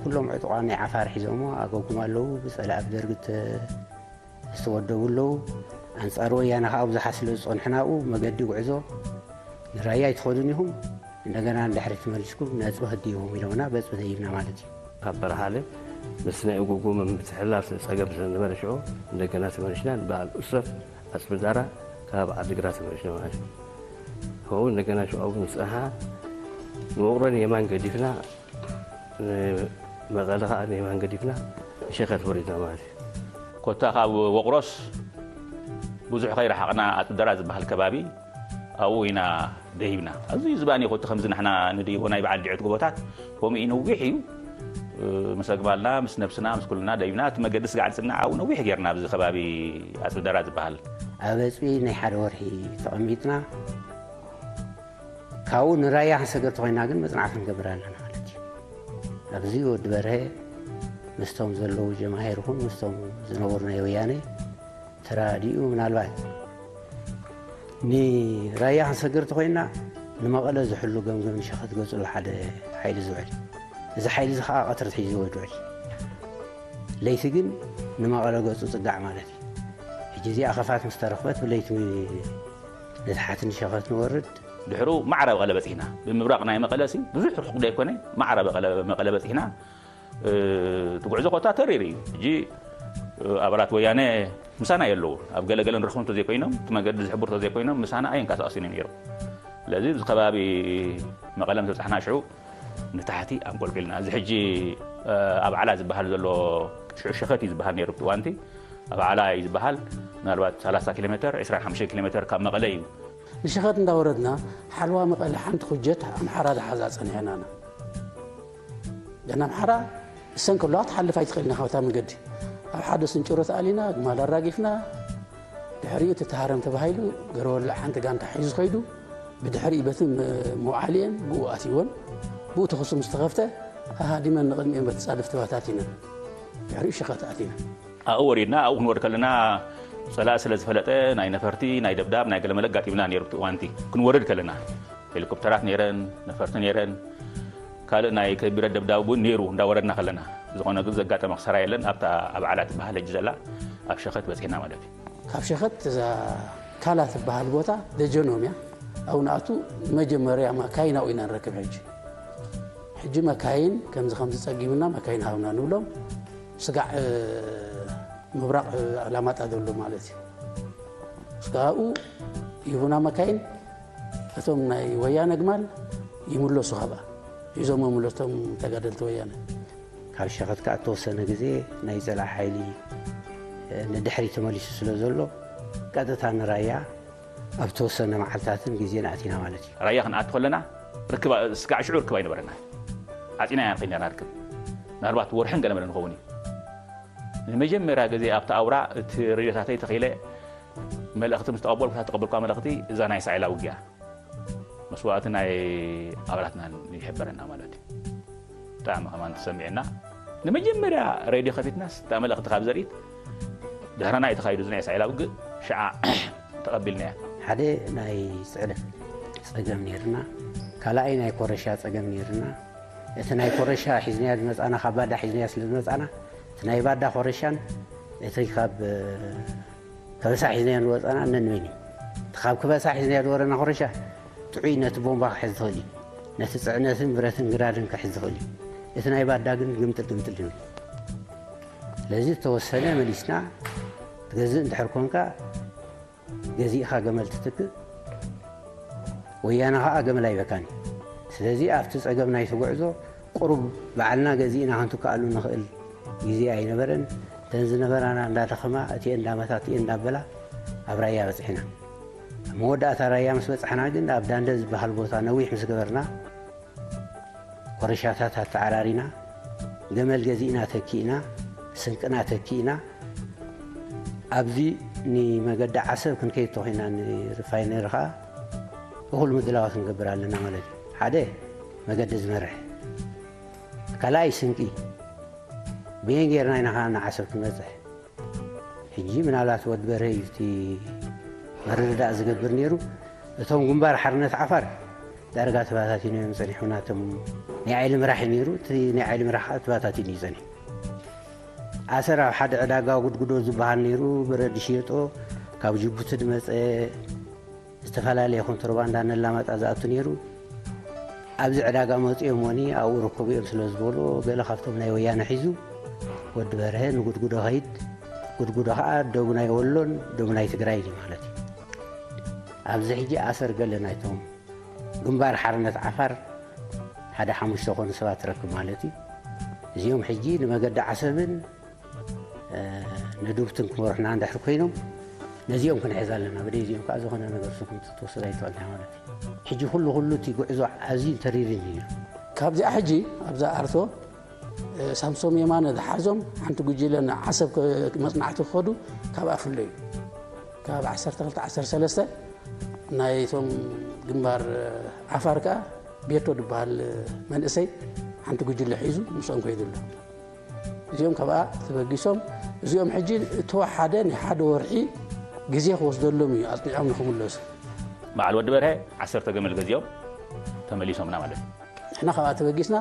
ኩሎም ዕጡቓት ናይ ዓፋር ሒዞሞ ኣገጉም ኣለዉ። ብጸላኢ ብደርጊ እተ-፣ ዝተወደቡ ኣለዉ። ኣንጻር ወያነ ከኣ ብዙሓት ስለ ዝጸንሑ ናብኡ መገዲ ጉዕዞ ንራያ ኣይትኸዱን ኢኹም፣ እንደገና ንድሕሪት ተመሊስኩም ነጽቢ ህድይዎም ኢሎምና፣ በጽቢ ተሂብና ማለት እዩ። ካብ በርሃለ ምስ ናይ እጉጉ ምትሕልላፍ ጸገም ስለ ዝነበረ ሽዑ እንደገና ተመሊስና ንበዓል ኡሰፍ ኣጽቢ ዳራ ካብ ዓዲግራት ተመሊስና ማለት እዩ። ካብኡ እንደገና ሽዑ ኣብ ንጽንሓ ንውቕሮን የማን ገዲፍና፣ ንመቐለ ከኣ ንየማን ገዲፍና ሸኸት ወሪድና ማለት እዩ። ኮታ ካብ ወቕሮስ ብዙሕ ከይረሓቕና ኣጽቢ ዳራ ዝበሃል ከባቢ ኣብኡ ኢና ደይብና። ኣብዚ ዝባኒ ኮቲ ከምዚ ንሕና ንድይቦ ናይ በዓል ድዕት ጎቦታት ከምኡ እዩ፣ ነዊሕ እዩ። እ፣ ምስ ኣግማልና፣ ምስ ነብስና፣ ምስ ኩልና ደይብና፣ እቲ መገዲ ስጋዕ ንጽናዕ ኣብኡ ነዊሕ ጌርና፣ ኣብዚ ከባቢ ኣጽቢ ደራ ዝበሃል። ኣብ ኣጽቢ ናይ ሓደ ወርሒ ተቐሚጥና፣ ካብኡ ንራያ ክንሰገር ተኾይና ግን መጽናዕቲ ክንገብር ኣለና ማለት እዩ። ኣብዚ ወዲ በርሀ ምስቶም ዘለዉ ጀማሂር ይኹን ምስቶም ዝነበሩ ናይ ወያነ ተራዲኡ ምናልባት ንራያ ክንሰግር ተኾይንና ንመቐለ ዝሕሉ ገምገም ሸኸት ገጹ ሓደ ሓይሊ ዝውዕል። እዚ ሓይሊ እዚ ኸዓ ቀትሪ ሒዝዎ ዝውዕል። ለይቲ ግን ንመቐለ ገጹ ጽጋዕ ማለት እዩ። ሕጂ እዚኣ ኸፋት ምስ ተረኽበት ብለይቲ ንታሕቲ ንሸኸት ንወርድ። ድሕሩ ማዕረ መቐለ በጺሕና። ብምብራቕ ናይ መቐለ ሲ ብዙሕ ርሑቕ ዘይኮነ ማዕረ መቐለ፣ መቐለ በጺሕና። እ፣ እቲ ጉዕዞ ኮታ ተሪር እዩ። ሕጂ፣ እ፣ ኣባላት ወያነ ምሳና የለዉ። ኣብ ገለገለ ንረኽቦም እንተዘይኮይኖም፣ እቲ መገዲ ዝሕብሩ እንተዘይኮይኖም፣ ምሳና ኣይንቀሳቐሱን እዮም ነይሮም። ስለዚ፣ እዚ ከባቢ መቐለ ምስ በጻሕና ሽዑ ንታሕቲ ኣንቆልቂልና። እዚ ሕጂ፣ እ፣ ኣብ ዓላ ዝበሃል ዘሎ ሽዑ ሸኸት እዩ ዝበሃል ነይሩ፣ ኣብቲ እዋንቲ። ኣብ ዓላ እዩ ዝበሃል። ምናልባት ሰላሳ ኪሎ ሜተር፣ ዕስራን ሓሙሽተን ኪሎ ሜተር ካብ መቐለ እዩ። ንሸኸት እንዳወረድና፣ ሓለዋ መቐለ ሓንቲ ኩጀት ኣምሓራ ዝሓዛ ጸኒሐናና። ደን ኣምሓራ እሰን ከለዋ ትሓልፍ ኣይትኽእልን ኢኻ በታ መገዲ። ኣብ ሓደ ስንጭሮ ተኣሊና፣ ኣግማል ኣራጊፍና፣ ድሕሪኡ እቲ ተሃረም ተባሂሉ፣ ገረወላዕ ሓንቲ ጋንታ ሒዙ ኸይዱ፣ ብድሕሪኡ በቲ መ-፣ መውዓሊኤን ብኡ ኣትይወን፣ ብኡ ተኹሲ ምስ ተኸፍተ፣ ሃሃዲመን ንቕድሚኦም በቲ ጻድፍቲ ተበታቲነን። ድሕሪኡ ሸኸት ኣቲና። ኣብኡ ወሪድና፣ ኣብኡ ክንወርድ ከለና፣ ጸላኢ ስለ ዝፈለጠ፣ ናይ ነፈርቲ፣ ናይ ደብዳብ፣ ናይ ገለመለ ኣጋጢምና ነይሩ፣ ኣብቲ እዋንቲ ክንወርድ ከለና። ሄሊኮፕተራት ነይረን፣ ነፈርቲ ነይረን፣ ካልእ ናይ ከቢረ ደብዳብ እውን ነይሩ እንዳወረድና ከለና። ዝኾነ ግን ዘጋጠመ ክሳራ የለን። ኣብታ ኣብ ዓላ ትበሃል ሕጂ ዘላ ኣብ ሸኸት በጺሕና ማለት እዩ። ካብ ሸኸት እዛ ካላ ትበሃል ቦታ ደጀኖም እያ። ኣብኡ ንኣቱ መጀመርያ ማካይናኡ ኢና ንረክብ ሕጂ። ሕጂ መካይን ከምዚ ከምዚ ጸጊምና መካይን ሃብና ንብሎም። ስጋዕ ምብራቕ ኣላማጣ ዘሎ ማለት እዩ። ስጋኡ ይሁና መካይን እቶም ናይ ወያነ ግማል ይምለሱ፣ ካብኣ ሒዞም ይምለሱ እቶም ተጋደልቲ ወያነ። ካብ ሸኸት ከኣ እተወሰነ ግዜ ናይ ጸላኢ ሓይሊ ንድሕሪ ተመሊሱ ስለ ዘሎ ቀጥታ ንራያ ኣብ ተወሰነ መዓልታትን ግዜን ኣቲና ማለት እዩ። ራያ ክንኣቱ ከለና ርክብ ስጋዕ ሽዑ ርክብ ኣይነበረና። ዓጺና ኢና ንኸይድ ነርና ርክብ። ምናልባት ወርሕን ገለ መለ ንኸውን እዩ። ንመጀመርያ ግዜ ኣብቲ ኣውራ እቲ ሬድዮታተይ ተኺለ መልእኽቲ ምስ ተቐበልኩ፣ እታ ተቐበልኳ መልእኽቲ እዛ ናይ ሳዕላ ውግያ መስዋእቲ ናይ ኣባላትና ይሕበረና ማለት እዩ። ብጣዕሚ ከማን ተሰሚዕና። ንመጀመርያ ሬድዮ ከፊትናስ እታ መልእኽቲ ካብ ዘርእት ድሕረና እዩ ተኻይዱ። እዚ ናይ ሳዕላ ውግእ ሽዓ ተቐቢልናያ። ሓደ ናይ ጽዕነት ጸገም ነይርና፣ ካልኣይ ናይ ኮረሻ ጸገም ነይርና። እቲ ናይ ኮረሻ ሒዝናዮ ዝመጻና ካብ ባዳ ሒዝናዮ ስለ ዝመጻና እቲ ናይ ባዳ ኮረሻን እቲ ካብ ከበሳ ሒዝናዮ ዝወጻና ነንመን እዩ። እቲ ካብ ከበሳ ሒዝናዮ ዝወረና ኮረሻ ጥዑይ ነቲ ቦምባ ክሕዝ ዝኽእል እዩ። ነቲ ጽዕነትን ብረትን ግራድን ክሕዝ ዝኽእል እዩ። እቲ ናይ ባዳ ግን ግምጥል ግምጥል ድብል። ስለዚ ዝተወሰነ መሊስና ትገዝእ እንድሕር ኮንካ ገዚእኻ ገመል ትትክእ፣ ወያነ ኸዓ ገመል ኣይበካን እዩ። ስለዚ ኣብቲ ጸገም ናይቲ ጉዕዞ ቁሩብ ባዕልና ገዚእና ክንትክኣሉ ንኽእል ግዜ ኣይነበረን። እተን ዝነበራና እንዳደኸማ እቲኤን እንዳመታ እቲኤን እንዳበላ ኣብ ራያ በጺሕና። ኣብ መወዳእታ ራያ ምስ በጻሕና ግን ኣብ ዳንደ ዝበሃል ቦታ ነዊሕ ምስ ገበርና ኮረሻታት ኣተዓራሪና፣ ገመል ገዚእና ተኪእና፣ ስንቅና ተኪእና፣ ኣብዚ ንመገዲ ዓሰብ ክንከይድ ተኾይና ንሪፋይነሪ ኸዓ እኹል ምድላዋት ክንገብር ኣለና ማለት እዩ። ሓደ መገዲ ዝመርሕ፣ ካልኣይ ስንቂ፣ ብየን ጌርና ኢና ኸዓ ንዓሰብ ክንበፅሕ። ሕጂ ምናልባት ወዲ በርሀ እዩ እቲ ምርድዳእ ዝገብር ነይሩ። እቶም ግንባር ሓርነት ዓፋር ዳርጋ ተባታቲኖ እዮም ጸኒሑ። ናቶም ናይ ዓይሊ ምራሕ እዩ ነይሩ። እቲ ናይ ዓይሊ ምራሕ ከዓ ተባታቲኑ እዩ ጸኒሑ። ኣሰር ኣብ ሓደ ዕዳጋ ጉድጉዶ ዝበሃል ነይሩ። በረድ ይሽየጦ፣ ካብ ጅቡቲ ዝመጸ ዝተፈላለየ ኮንትሮባንዳ ነላማጣ ዝኣቱ ነይሩ። ኣብዚ ዕዳጋ መጺኦም ወኒ ኣብኡ ርከቡ እዮም ስለ ዝበሎ ገለ ካብቶም ናይ ወያነ ሒዙ ወዲ በርሀ ንጉድጉዶ ኸይድ። ጉድጉዶ ኸዓ ደቡ ናይ ወሎን ደቡ ናይ ትግራይን እዩ ማለት እዩ። ኣብዚ ሕጂ ኣሰር ገለ ናይቶም ግንባር ሓርነት ዓፋር ሓደ ሓሙሽተ ኾኑ ሰባት ትረክብ ማለት እዩ። እዚኦም ሕጂ ንመገዲ ዓሰብን ንዱብትን ክመርሑና እንድሕር ኮይኖም ነዚኦም ክንሕዝ ኣለና። ብደይ እዚኦም ከዓ ዝኾነ ነገር ስኹም ክትወስድ ኣይትኽእልና ማለት እዩ። ሕጂ ኩሉ ኩሉ እቲ ጉዕዞ ኣዝዩ ተሪርን እዩ። ካብዚኣ ሕጂ ኣብዛ ኣርቶ ሳምሶም የማነ ዝሓዞም ሓንቲ ጉጅለ ንዓሰብ መፅናዕቲ ክኸዱ ካብኣ ፍለዩ። ካብ ዓሰርተ ክልተ ዓሰርተ ሰለስተ ናይቶም ግንባር ዓፋር ከዓ ቤቶ ዝበሃል መንእሰይ ሓንቲ ጉጅለ ሒዙ ምስኦም ከይዱ ኣሎ። እዚኦም ካብኣ ተበጊሶም እዚኦም ሕጂ እተወሓደ ናይ ሓደ ወርሒ ግዜ ክወስደሎም እዩ ኣፅኒዖም ንክምለሱ። በዓል ወዲ በርሀ ዓሰርተ ገመል ገዚኦም ተመሊሶምና ማለት እዩ። ንሕና ካብኣ ተበጊስና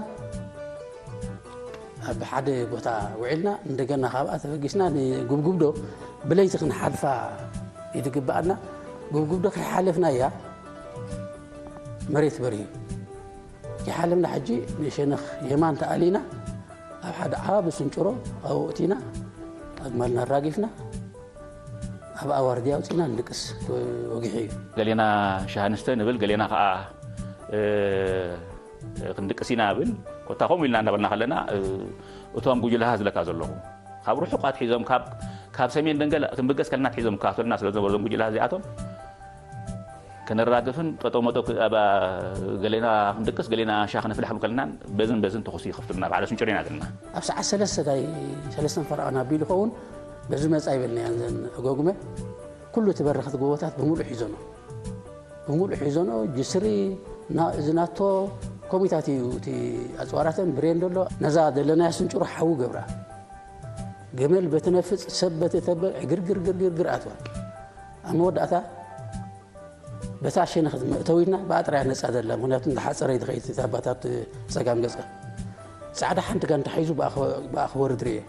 ኣብ ሓደ ቦታ ውዒልና እንደገና ካብኣ ተበጊስና ንጉብጉብዶ ብለይቲ ክንሓልፋ ይትግብኣና። ጉብጉብዶ ከይሓለፍናያ መሬት በሪሁ። ይሓለምና ሕጂ ንሸነኽ የማን ተኣሊና ኣብ ሓደ ዓቢ ስንጭሮ ኣብኡ እቲና ኣግማልና ኣራጊፍና ኣብ ኣዋርድያ ኣውፂና ንድቅስ ወጊሑ እዩ። ገሌና ሻሃ ንስተ ንብል፣ ገሌና ከዓ ክንድቅስ ኢና ብል። ኮታ ከምኡ ኢልና እንዳበልና ከለና እቶም ጉጅለታት ዝለካ ዘለኹ ካብ ርሑቕ ኣትሒዞም ካብ ሰሜን ደንገል ክንብገስ ከለና ኣትሒዞም ክካተሉና ስለ ዝነበሩ እዞም ጉጅለታት እዚኣቶም ከነራግፍን ጠጠው መጠው ገሌና ክንድቅስ ገሌና ሻ ክነፍልሕ ክንብል ከለና በዝን በዝን ተኹሲ ይኸፍቱልና ኣብ ሓደ ስንጭሮ ኢና ዘለና። ኣብ ሰዓት ሰለስተ ዳይ ሰለስተን ፈረቓ ናቢሉ ይኸውን በዚ መፃ ይበልናያ ዘን እጎጉመ ኩሉ እቲ በረኽቲ ጎቦታት ብምሉእ ሒዞኖ ብምሉእ ሒዞኖ ጅስሪ እዚ ናቶ ኮሚታት እዩ እቲ ኣፅዋራተን ብሬን ደሎ ነዛ ዘለናያ ስንጭሮ ሓዊ ገብራ ገመል በትነፍፅ ሰብ በትተበል ዕግርግርግርግር ኣትዋ ኣብ መወዳእታ በታ ሸነኽ መእተዊትና ብኣጥራያ ነፃ ዘላ ምክንያቱ እንዳሓፀረ ይትኸይድ እቲ ኣባታት ፀጋም ገፀ ፃዕዳ ሓንቲ ጋንታ ሒዙ ብኣ ክወርድ ርእየ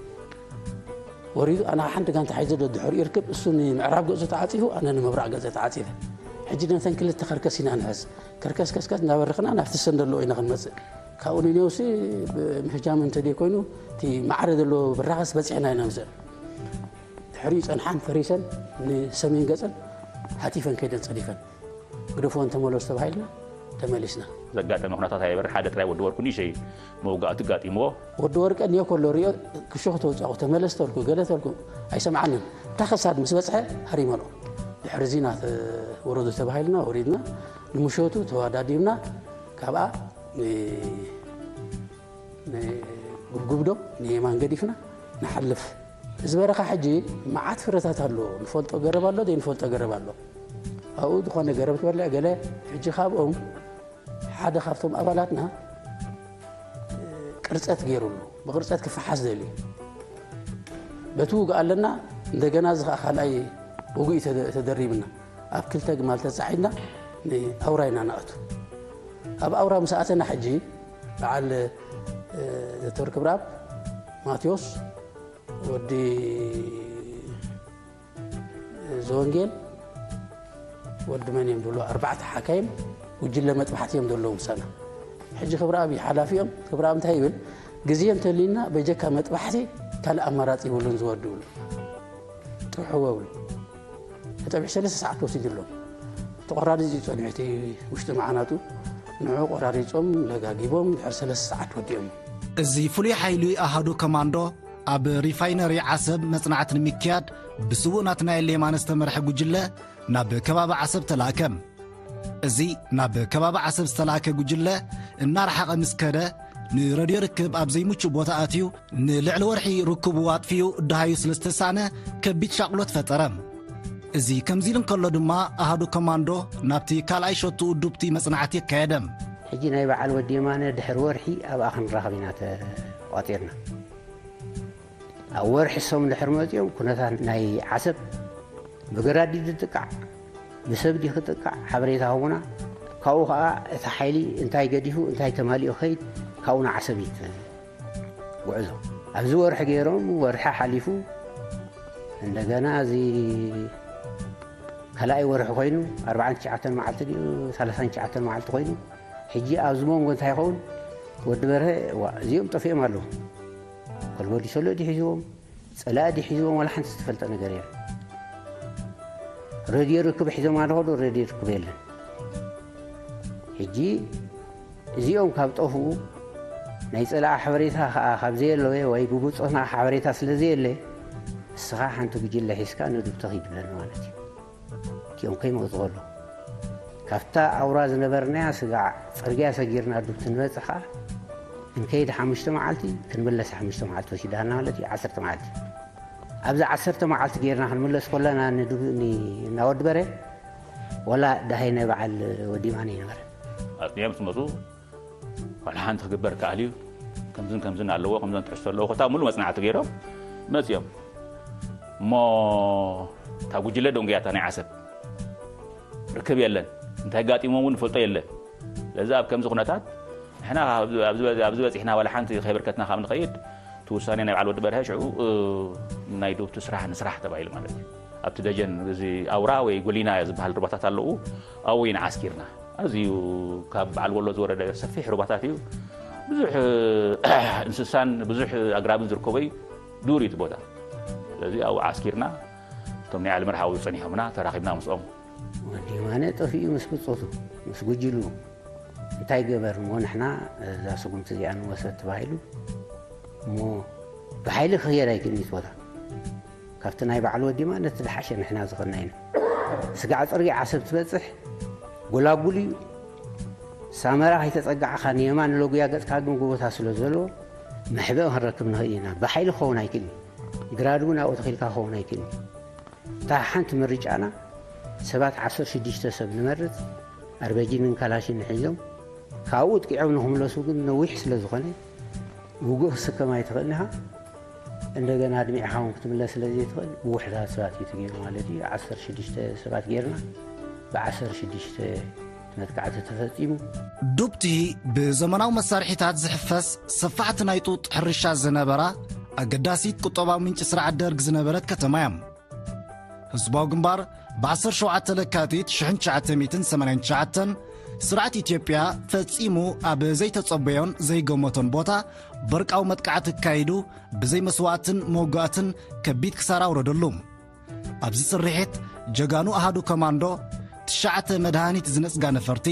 ወሪዱ ኣነ ሓንቲ ጋንታ ሒዘ ዶ ድሕሪኡ ይርክብ እሱ ንምዕራብ ገፁ ተዓፂፉ ኣነ ንምብራቕ ገፀ ተዓፂፈ ሕጂ ነተን ክልተ ከርከስ ኢና ንሕዝ ከርከስ ከስከስ እንዳበረኽና ናብቲ ሰንደሎ ኢና ክንመፅእ ካብኡ ንኔውሲ ምሕጃም እንተደይ ኮይኑ እቲ ማዕረ ዘለዎ ብራኸስ በፂሕና ኢና ምዘን ድሕሪ ፀንሓን ፈሪሰን ንሰሜን ገፀን ሃቲፈን ከይደን ፀዲፈን ግደፎን ተመለሱ ተባሂልና ተመሊስና። ዘጋጠመ ኩነታት ኣይበርን። ሓደ ጥራይ ወዲ ወርቁ ንእሽተይ መውጋእቲ ጋጢምዎ። ወዲ ወርቀ እኒኦ ከሎ ሪኦ ክሾኽ ተውፃኹ ተመለስ ተልኩ ገለ ተልኩ ኣይሰምዓንን። እታ ከሳድ ምስ በፅሐ ሃሪመሎ ድሕሪ ዚና ወረዱ ተባሂልና ወሪድና ንምሸቱ ተዋዳዲብና ካብኣ ጉብጉብዶ ንየማን ገዲፍና ንሓልፍ። እዚ በረኻ ሕጂ መዓት ፍረታት ኣሎ። ንፈልጦ ገረብ ኣሎ ዘይንፈልጦ ገረብ ኣሎ። ኣብኡ ዝኾነ ገረብ ትበልዕ ገለ። ሕጂ ካብኦም ሓደ ካብቶም ኣባላትና ቅርፀት ገይሩሉ ብቅርፀት ክፈሓስ ደልዩ በቲ ውግእ ኣለና። እንደገና እዚ ከዓ ካልኣይ ውግእ ተደሪብና ኣብ ክልተ ግማል ተፃዒድና ንኣውራ ኢና ንኣቱ። ኣብ ኣውራ ምስ ኣተና ሕጂ በዓል ዶክተር ክብረኣብ ማቴዎስ ወዲ ዘወንጌል ወዲ መን እዮም ዝብሉ ኣርባዕተ ሓካይም ጉጅለ መጥባሕቲ እዮም ዘለዉ ምሳና። ሕጂ ክብረኣብ እዩ ሓላፊኦም። ክብረኣብ እንታይ ይብል? ግዜ እንተልዩና በጀካ መጥባሕቲ ካልእ ኣማራፂ ይብሉን ዝወዱ ይብሉ። ጥርሕዎ ይብሉ። ተጠቢሑ ሰለስተ ሰዓት ወሲድሎም። እቲ ቆራሪፅ እዩ ፀኒሑ እቲ ውሽጢ መዓናጡ ንዑ ቆራሪፆም ለጋጊቦም ድሕሪ ሰለስተ ሰዓት ወዲኦም። እዚ ፍሉይ ሓይሊ ኣሃዱ ኮማንዶ ኣብ ሪፋይነሪ ዓሰብ መጽናዕቲ ንምክያድ ብስዉእ ናትናኤል የማነ ዝተመርሐ ጉጅለ ናብ ከባቢ ዓሰብ ተላእከ። እዚ ናብ ከባቢ ዓሰብ ዝተላእከ ጉጅለ እናረሓቐ ምስ ከደ ንረድዮ ርክብ ኣብ ዘይምቹእ ቦታ ኣትዩ ንልዕሊ ወርሒ ርክቡ ኣጥፊኡ ደሃዩ ስለ ዝተሳእነ ከቢድ ሻቕሎት ፈጠረ። እዚ ከምዚ ኢሉ እንከሎ ድማ ኣሃዱ ኮማንዶ ናብቲ ካልኣይ ሸቱ ውዱብቲ መጽናዕቲ ኣካየደ። ሕጂ ናይ በዓል ወዲ የማነ ድሕሪ ወርሒ ኣብኣ ክንራኸብ ኢና ተቋጺርና። ኣብ ወርሒ እሶም እንድሕር መጺኦም ኩነታት ናይ ዓሰብ ብገራዲ ዝጥቃዕ ብሰብ ድዩ ክጥቃዕ ሓበሬታ ሃቡና። ካብኡ ከዓ እቲ ሓይሊ እንታይ ገዲፉ እንታይ ተማሊኡ ከይድ ካብኡ ንዓሰብ እዩ እቲ ጉዕዞ። ኣብዚ ወርሒ ገይሮም ወርሒ ሓሊፉ እንደገና እዚ ካልኣይ ወርሒ ኮይኑ ኣርባዓን ትሽዓተን መዓልቲ ድዩ ሰላሳን ትሽዓተን መዓልቲ ኮይኑ ሕጂ ኣብዚ መንጎ እንታይ ይኸውን ወዲ በርሀ እዚኦም ጠፊኦም ኣለዉ። ኮልበዲ ሰሎ ድዩ ሒዝዎም ፀላኢ ድዩ ሒዝዎም ዋላ ሓንቲ ዝተፈልጠ ነገር የለን። ረድዮ ርክብ ሒዞም ኣለኹ ዶ ረድዮ ርክብ የለን። ሕጂ እዚኦም ካብ ጠፍኡ ናይ ፀላኢ ሓበሬታ ከዓ ካብ ዘየለወ ወይ ብብፆትና ሓበሬታ ስለ ዘየለ እስኻ ሓንቲ ጉጅለ ሒዝካ ንዱብ ተኺድ ብለኒ ማለት እዩ። እቲኦም ከይመፁ ከሎ ካብታ ኣውራ ዝነበርናያ ስጋዕ ፅርግያ ሰጊርና ዱብ ትንበፅሕ ከዓ ክንከይድ ሓሙሽተ መዓልቲ ክንምለስ ሓሙሽተ መዓልቲ ወሲዳና ማለት እዩ። ዓሰርተ መዓልቲ ኣብዚ ዓሰርተ መዓልቲ ገይርና ክንምለስ ከለና ንናወዲ በረ ወላ ዳሃይ ናይ በዓል ወዲማን ይነበረ። ኣፅኒዖም ምስ መፁ ዋላ ሓንቲ ክግበር ከኣል እዩ። ከምዝን ከምዝን ኣለዎ ከምዘን ትሕዝቶ ኣለዎ ኮታ ሙሉ መፅናዕቲ ገይሮም መፅኦም እሞ እታ ጉጅለ ደንጉያታ ናይ ዓሰብ ርክብ የለን እንታይ ጋጢሞም እውን ንፈልጦ የለን። ስለዚ ኣብ ከምዚ ኩነታት ንሕና ኣብዚ በፂሕና ዋላ ሓንቲ ከይበርከትና ካብ ንኸይድ እቲ ውሳኔ ናይ በዓል ወዲ በርሀ ሽዑ ናይ ዱብቲ ስራሕ ንስራሕ ተባሂሉ ማለት እዩ። ኣብቲ ደጀን እዚ ኣውራ ወይ ጎሊና ዝበሃል ሩባታት ኣለዉ ኣብኡ ኢና ዓስኪርና። ኣዝዩ ካብ በዓል ወሎ ዝወረደ ሰፊሕ ሩባታት እዩ። ብዙሕ እንስሳን ብዙሕ ኣግራብን ዝርከቦ እዩ። ዱር እዩ እቲ ቦታ። ስለዚ ኣብኡ ዓስኪርና እቶም ናይ ዓሊ መርሃዊ ጸኒሖምና ተራኺብና ምስኦም። ወዲ የማነ ጠፊኡ ምስ ብጾቱ ምስ ጉጅሉ እንታይ ገበር እሞ ንሕና እዛ ስጉምቲ እዚኣ ንወሰድ ተባሂሉ እሞ ብሓይሊ ክኽየድ ኣይክእልን እዩ እቲ ቦታ። ካብቲ ናይ በዓል ወዲማ ነቲ ዝሓሸ ንሕና ዝኸድና ኢና። ስጋዕ ፅርጊ ዓሰብ ትበፅሕ ጎላጉል እዩ። ሳመራ ከይተፀጋዕኻ ንየማን ንለጉያ ገፅካ ግን ጎቦታት ስለ ዘሎ መሕበኢ ክንረክብ ንኽእል ኢና። ብሓይሊ ክኸውን ኣይክእልን እዩ። ግራድ እውን ኣብኡ ተኺልካ ክኸውን ኣይክእልን እዩ። እታ ሓንቲ ምርጫና ሰባት ዓሰርተ ሽዱሽተ ሰብ ንመርፅ ኣርበጂንን ካላሽን ሒዞም ካብኡ ጥቂዖም ንክምለሱ ግን ነዊሕ ስለ ዝኾነ ውግእ ክስከም ኣይትኽእልን ኢኻ። እንደገና ኣድሚዕኻ እውን ክትምለስ ስለ ዘይትኽእል ብውሕዳት ሰባት እዩ ተገይሩ ማለት እዩ። ዓሰርተ ሽዱሽተ ሰባት ገይርና ብዓሰርተ ሽዱሽተ መጥቃዕቲ ተፈፂሙ። ዱብቲ ብዘመናዊ መሳርሒታት ዝሕፈስ ሰፋሕቲ ናይ ጡጥ ሕርሻ ዝነበራ ኣገዳሲት ቁጠባዊ ምንጪ ስርዓት ደርግ ዝነበረት ከተማ እያ። ህዝባዊ ግንባር ብ17 ለካቲት 1989 ስርዓት ኢትዮጵያ ፈጺሙ ኣብ ዘይተጸበዮን ዘይገመቶን ቦታ በርቃዊ መጥቃዕቲ ኣካይዱ፣ ብዘይ መስዋእትን መውጋእትን ከቢድ ክሳራ ኣውረደሉ። ኣብዚ ስርሒት ጀጋኑ ኣሃዱ ኮማንዶ፣ ትሽዓተ መድሃኒት ዝነጽጋ ነፈርቲ፣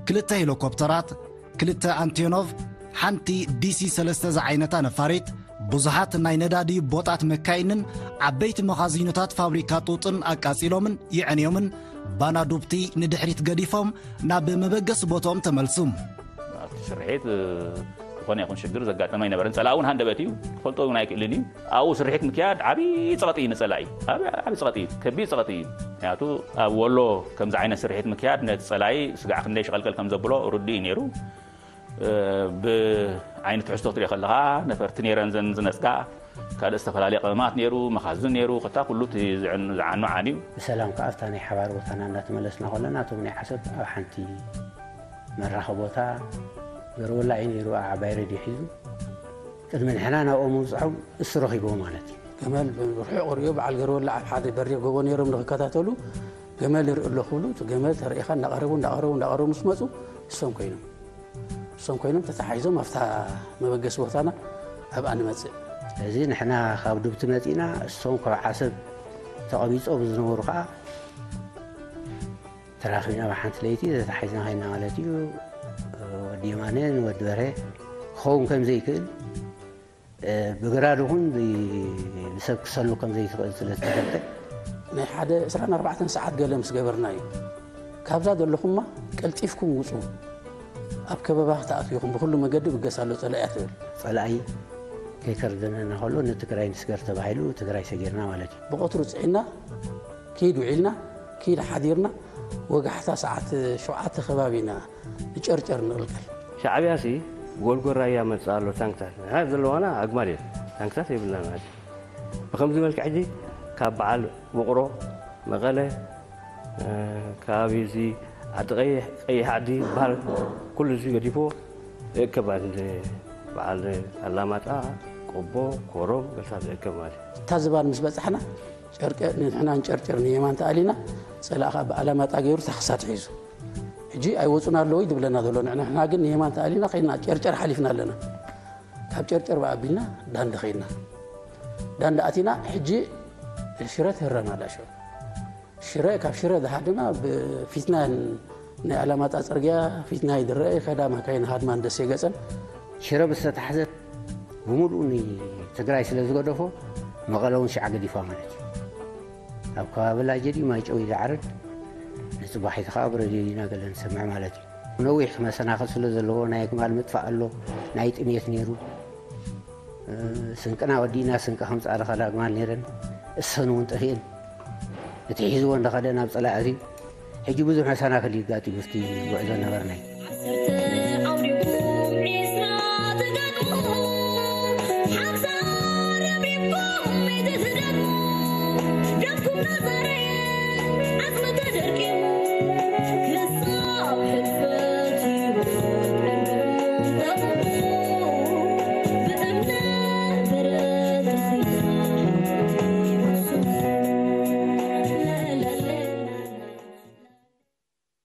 ክልተ ሄሊኮፕተራት፣ ክልተ ኣንቴኖቭ፣ ሓንቲ ዲሲ ሰለስተ ዝዓይነታ ነፋሪት፣ ብዙሓት ናይ ነዳዲ ቦጣት መካይንን ዓበይቲ መኻዚኖታት ፋብሪካ ጡጥን ኣቃጺሎምን የዕንዮምን፣ ባና ዱብቲ ንድሕሪት ገዲፎም ናብ መበገሲ ቦታኦም ተመልሱ። ኣብቲ ስርሒት፣ እ፣ ዝኾነ ይኹን ሽግር ዘጋጠመ ኣይነበረን። ጸላኢ እውን ሃንደበት እዩ፣ ክፈልጦ እውን ኣይክእልን እዩ። ኣብኡ ስርሒት ምክያድ ዓብዪ ጸቕጢ እዩ ንጸላኢ። ዓብዪ፣ ዓብዪ ጸቕጢ እዩ፣ ከቢድ ጸቕጢ እዩ። ምክንያቱ ኣብ ወሎ ከምዚ ዓይነት ስርሒት ምክያድ ነቲ ጸላኢ ስጋዕ ክንደይ ሸቐልቀል ከም ዘብሎ ርዱእ እዩ ነይሩ። እ፣ ብዓይኒ ትሕዝቶ ክትሪኦ ከለኻ ነፈርቲ ነይረን ዘን ዝነጽጋ፣ ካልእ ዝተፈላለየ ቀመማት ነይሩ፣ መኻዝን ነይሩ፣ ከታ ኩሉ እቲ ዝዕን-፣ ዝዓኑ ዓንዩ። ብሰላም ከኣ ኣብታ ናይ ሓባር ቦታና እናተመለስና ከለና እቶም ናይ ዓሰብ ኣብ ሓንቲ መራኸቢ ቦታ ገርወላ እዩ ነይሩ፣ ዓባይ ሬድዮ ሒዙ። ቅድሚ ንሕና ናብኦም ምብጽሖም እሱ ረኺብዎ ማለት እዩ። ገመል ብርሑቕ ሪኦ በዓል ገርወላ ኣብ ሓደ በሪቕ ጎቦ ነይሮም ንኽከታተሉ ገመል ይርኢ ኣሎ ክብሉ፣ እቲ ገመል ተረኢኻ እናቐረቡ፣ እናቐረቡ፣ እናቐረቡ ምስ መጹ እሶም ኮይኖም። እሶም ኮይኖም ተተሓሒዞም ኣብታ መበገሲ ቦታና ኣብኣ ንመጽእ። ስለዚ ንሕና ካብ ዱብቲ መጺእና፣ እሶም ካብ ዓሰብ ተቐቢጾም ዝነበሩ ከኣ ተራኺብና ብሓንቲ ለይቲ ተታሒዝና ኸይድና ማለት እዩ። ወዲ የማነ ንወዲ በርሀ ክኸውን ከም ዘይክእል፣ እ፣ ብግራድ ይኹን ብ-፣ ብሰብ ክሰሉ ከም ዘይትኽእል ስለ ዝተፈልጠ፣ ናይ ሓደ ዕስራን ኣርባዕተን ሰዓት ገለ ምስ ገበርና እዩ፣ ካብዛ ዘለኹማ ቀልጢፍኩም ውጹ፣ ኣብ ከበባ ክትኣትዉ ኢኹም፣ ብኹሉ መገዲ ብገስ ኣሎ ጸላኢ እያ ትብል። ጸላኢ ከይከርደነና ከሎ ንትግራይ ንስገር ተባሂሉ ትግራይ ሰጊርና ማለት እዩ። ብቐትሩ ጽዒና ኪድ ውዒልና፣ ኪድ ሓዲርና፣ ወጋሕታ ሰዓት ሸውዓተ ከባቢ ኢና ንጨርጨር ንቕልቀል። ሻዕብያሲ ጎልጎል ራያ መጽእ ኣሎ ታንክታት። ንሕና ዘለዋና ኣግማል እየን። ታንክታት የብልና ማለት እዩ። ብኸምዚ መልክዕ ሕጂ ካብ በዓል ውቕሮ፣ መቐለ፣ እ፣ ከባቢ እዚ ዓዲ ቀይሕ፣ ቀይሕ ዓዲ በሃል ኩሉ እዚ ገዲፎ ይእከብ ማለት እንደ በዓል ኣላማጣ፣ ቆቦ፣ ኮረም፣ ገልታት ይእከብ ማለት እዩ። እታ ዝባን ምስ በጻሕና ጨርቀ-፣ ንሕና ንጨርጭር ንየማን ተኣሊና፣ ጸላኢ ኸኣ ብኣላማጣ ገይሩ ታኽሳት ሒዙ። ሕጂ ኣይወጹን ኣለዉ እዩ ዝብለና ዘሎ። ንሕና ግን ንየማን ተኣሊና ኸይድና ጨርጨር ሓሊፍና ኣለና። ካብ ጨርጨር ብኣቢልና ዳንዲ ኸይድና። ዳንዲ ኣቲና፣ ሕጂ ሽረ ትህረም ኣላ ሽረ። ሽረ፣ ካብ ሽረ ዝሃድማ ብፊትና ናይ ኣላማጣ ጽርግያ ፊትና ይድረአ፣ ከዳ ማካይን ሃድማ እንደሴ ገጸን። ሽረ ምስ ተታሕዘት ብምሉኡ ንትግራይ ስለ ዝገደፎ፣ መቐለ እውን ሽዓ ገዲፋ ማለት እዩ። ኣብ ከባቢ ላጀዲ ማይጨው ይዝዓርድ፣ ንጽባሒቱ ከኣ ብረድዮ ኢና ገለ ንሰምዕ ማለት እዩ። ነዊሕ መሰናኽል ስለ ዘለዎ፣ ናይ ኣግማል ምጥፋእ ኣሎ፣ ናይ ጥሜት ነይሩ። እ፣ ስንቅና ወዲእና፣ ስንቂ ከምጽኣ ዝኸዳ ኣግማል ነይረን፣ እሰን እውን ጠፊኤን። እቲ ሒዝዎ እንደኸደ ናብ ጸላኢ ኣትዩ። ሕጂ ብዙሕ መሰናኽል ይጋጥም፣ እስቲ ጉዕዞ ነበርናይ።